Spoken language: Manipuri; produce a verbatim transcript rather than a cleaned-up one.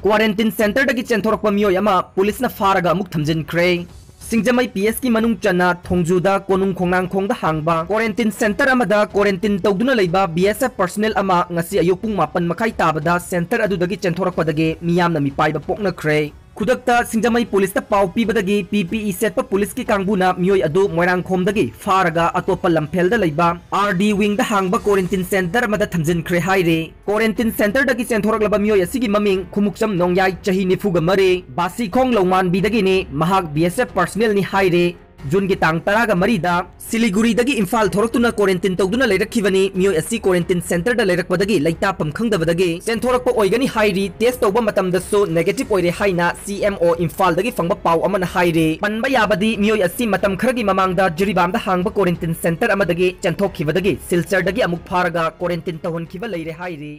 Quarantine centerꯗꯒꯤ ꯆꯦꯟꯊꯣꯔꯛꯄ ꯃꯤꯑꯣꯏ ꯑꯃ ꯄꯨꯂꯤꯁꯅ ꯐꯥꯔꯒ ꯑꯃꯨꯛ ꯊꯝꯖꯤꯟꯈ꯭ꯔꯦ꯫ ꯁꯤꯡꯖꯃꯩ ꯄꯤ ꯑꯦꯁꯀꯤ ꯃꯅꯨꯡ ꯆꯟꯅ ꯊꯣꯡꯖꯨꯗ ꯀꯣꯅꯨꯡ ꯈꯣꯡꯅꯥꯡꯈꯣꯡꯗ ꯍꯥꯡꯕ quarantine center ꯑꯃꯗ quarantine ꯇꯧꯗꯨꯅ ꯂꯩꯕ B S F personnel ꯑꯃ ꯉꯁꯤ ꯑꯌꯨꯛ ꯄꯨꯡ ꯃꯥꯄꯟ ꯃꯈꯥꯏ ꯇꯥꯕꯗ center ꯑꯗꯨꯗꯒꯤ ꯆꯦꯟꯊꯣꯔꯛꯄꯗꯒꯤ ꯃꯤꯌꯥꯝꯅ ꯃꯤꯄꯥꯏꯕ ꯄꯣꯛꯅꯈ꯭ꯔꯦ꯫ ꯈꯨꯗꯛꯇ ꯁꯤꯡꯖꯃꯩ ꯄꯨꯂꯤꯁꯇ ꯄꯥꯎ ꯄꯤꯕꯗꯒꯤ P P E ꯁꯦꯠꯄ ꯄꯨꯂꯤꯁꯀꯤ ꯀꯥꯡꯕꯨꯅ ꯃꯤꯑꯣꯏ ꯑꯗꯨ ꯃꯣꯏꯔꯥꯡꯈꯣꯝꯗꯒꯤ ꯐꯥꯔꯒ ꯑꯇꯣꯞꯄ ꯂꯝꯐꯦꯜꯗ ꯂꯩꯕ R D wingꯗ ꯍꯥꯡꯕ quarantine center ꯑꯃꯗ ꯊꯝꯖꯤꯟꯈ꯭ꯔꯦ ꯍꯥꯏꯔꯤ꯫ Quarantine centerꯗꯒꯤ ꯆꯦꯟꯊꯣꯔꯛꯂꯕ ꯃꯤꯑꯣꯏ ꯑꯁꯤꯒꯤ ꯃꯃꯤꯡ ꯈꯨꯃꯨꯛꯆꯝ ꯅꯣꯡꯌꯥꯏ, ꯆꯍꯤ ꯅꯤꯐꯨꯒ ꯃꯔꯤ, ꯕꯥꯁꯤꯈꯣꯡ ꯂꯧꯃꯥꯟꯕꯤꯗꯒꯤꯅꯤ, ꯃꯍꯥꯛ B S F personnelꯅꯤ ꯍꯥꯏꯔꯤ꯫ ꯖꯨꯟꯒꯤ ꯇꯥꯡ ꯇꯔꯥꯒ ꯃꯔꯤꯗ ꯁꯤꯂꯤꯒꯨꯔꯤꯗꯒꯤ ꯏꯝꯐꯥꯜ ꯊꯣꯔꯛꯇꯨꯅ quarantine ꯇꯧꯗꯨꯅ ꯂꯩꯔꯛꯈꯤꯕꯅꯤ꯫ ꯃꯤꯑꯣꯏ ꯑꯁꯤ quarantine centerꯗ ꯂꯩꯔꯛꯄꯗꯒꯤ ꯂꯩꯇꯥꯐꯝ ꯈꯪꯗꯕꯗꯒꯤ ꯆꯦꯟꯊꯣꯔꯛꯄ ꯑꯣꯏꯒꯅꯤ ꯍꯥꯏꯔꯤ꯫ Test ꯇꯧꯕ ꯃꯇꯝꯗꯁꯨ negative ꯑꯣꯏꯔꯦ ꯍꯥꯏꯅ C M O ꯏꯝꯐꯥꯜꯗꯒꯤ ꯐꯪꯕ ꯄꯥꯎ ꯑꯃꯅ ꯍꯥꯏꯔꯤ꯫ ꯄꯟꯕ ꯌꯥꯕꯗꯤ ꯃꯤꯑꯣꯏ ꯑꯁꯤ ꯃꯇꯝ ꯈꯔꯒꯤ ꯃꯃꯥꯡꯗ ꯖꯤꯔꯤꯕꯥꯝꯗ ꯍꯥꯡꯕ quarantine center ꯑꯃꯗꯒꯤ ꯆꯦꯟꯊꯣꯛꯈꯤꯕꯗꯒꯤ ꯁꯤꯜꯆꯔꯗꯒꯤ ꯑꯃꯨꯛ ꯐꯥꯔꯒ quarantine ꯇꯧꯍꯟꯈꯤꯕ ꯂꯩꯔꯦ ꯍꯥꯏꯔꯤ꯫